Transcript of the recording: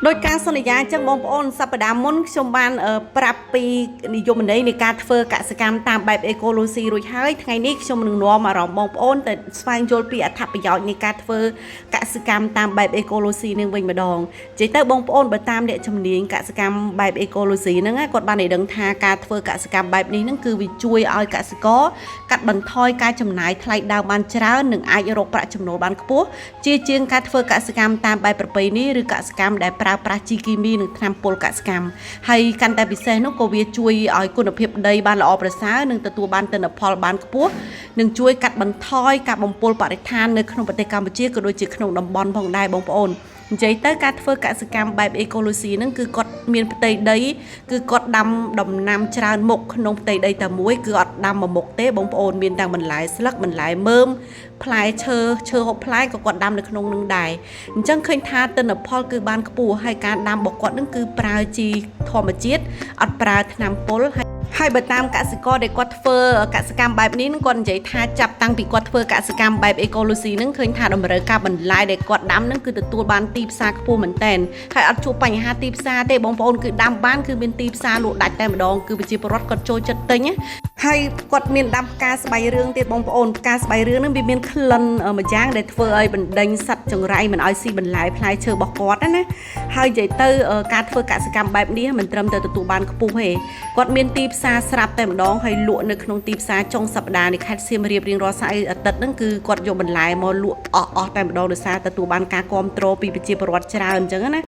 ដោយការសន្យាអញ្ចឹងបងប្អូនសប្តាហ៍មុនខ្ញុំបានអឺប្រាប់ពីនិយមន័យនៃការធ្វើកសិកម្មតាមបែបអេកូឡូស៊ីរួចហើយថ្ងៃនេះខ្ញុំនឹងនាំអារម្មណ៍បងប្អូនទៅស្វែងយល់ពីអត្ថប្រយោជន៍នៃការធ្វើកសិកម្មតាមបែបអេកូឡូស៊ីនឹងវិញម្ដងនិយាយទៅបងប្អូនបើតាមអ្នកជំនាញកសិកម្មបែបអេកូឡូស៊ីហ្នឹងណាគាត់បានឲ្យដឹងថាការធ្វើកសិកម្មបែបនេះហ្នឹងគឺវាជួយឲ្យកសិករកាត់បន្ថយការចំណាយថ្លៃដើមបានច្រើននិងអាចរកប្រាក់ចំណូលបានខ្ពស់ ជាជាងការធ្វើកសិកម្មតាមបែបប្រពៃណីឬកសិកម្មដែលប្រើប្រាស់ជីគីមីនិងថ្នាំពុលកសិកម្មហើយកាន់តែពិសេសនោះក៏វាជួយឲ្យគុណភាពដីបានល្អប្រសើរនិងទទួលបានទិន្នផលបានខ្ពស់និងជួយកាត់បន្ថយការបំពុលបរិស្ថាននៅក្នុងប្រទេសកម្ពុជាក៏ដូចជាក្នុងតំបន់ផងដែរបងប្អូននិយាយទៅការធ្វើកសិកម្មបែបអេកូឡូស៊ីហ្នឹងគឺគាត់មានផ្ទៃដីគឺគាត់ដាំដំណាំច្រើនមុខក្នុងផ្ទៃដីតែមួយគឺអត់ដាំមួយមុខទេបងប្អូនមានទាំងបន្លែស្លឹកបន្លែមើម ផ្លែឈើឈើហូបផ្លែក៏គាត់ដាំនៅក្នុងនឹងដែរអញ្ចឹងឃើញថាទិន្នផលគឺបានខ្ពស់ហើយការដាំរបស់គាត់នឹងគឺប្រើជីធម្មជាតិអត់ប្រើថ្នាំពុលហើយហើយបើតាមកសិករដែលគាត់ធ្វើកសិកម្មបែបនេះនឹងគាត់និយាយថាចាប់តាំងពីគាត់ធ្វើកសិកម្មបែបអេកូឡូស៊ីនឹងឃើញថាតម្រូវការបន្លែដែលគាត់ដាំនឹងគឺទទួលបានទីផ្សារខ្ពស់មែនតែនហើយអត់ជួបបញ្ហាទីផ្សារទេបងប្អូនគឺដាំបានគឺមានទីផ្សារលក់ដាច់តែម្ដងគឺប្រជាពលរដ្ឋគាត់ចូលចិត្តទិញណា ហើយគាត់មានដាំផ្កាស្បៃរឿងទៀតបងប្អូនផ្កាស្បៃរឿងហ្នឹងវាមានក្លិនមួយយ៉ាងដែលធ្វើឲ្យបណ្ដេញសត្វចង្រៃមិនឲ្យស៊ីបន្លែផ្លែឈើរបស់គាត់ណាណាហើយនិយាយទៅការធ្វើកសិកម្មបែបនេះមិនត្រឹមតែទទួលបានខ្ពស់ទេគាត់មានទីផ្សារស្រាប់តែម្ដងហើយលក់នៅក្នុងទីផ្សារចុងសប្តាហ៍នៃខេត្តសៀមរាបរៀងរាល់សៅរ៍អាទិត្យហ្នឹងគឺគាត់យកបន្លែមកលក់អស់អស់តែម្ដងដោយសារទទួលបានការគាំទ្រពីប្រជាពលរដ្ឋច្រើនអញ្ចឹងណា។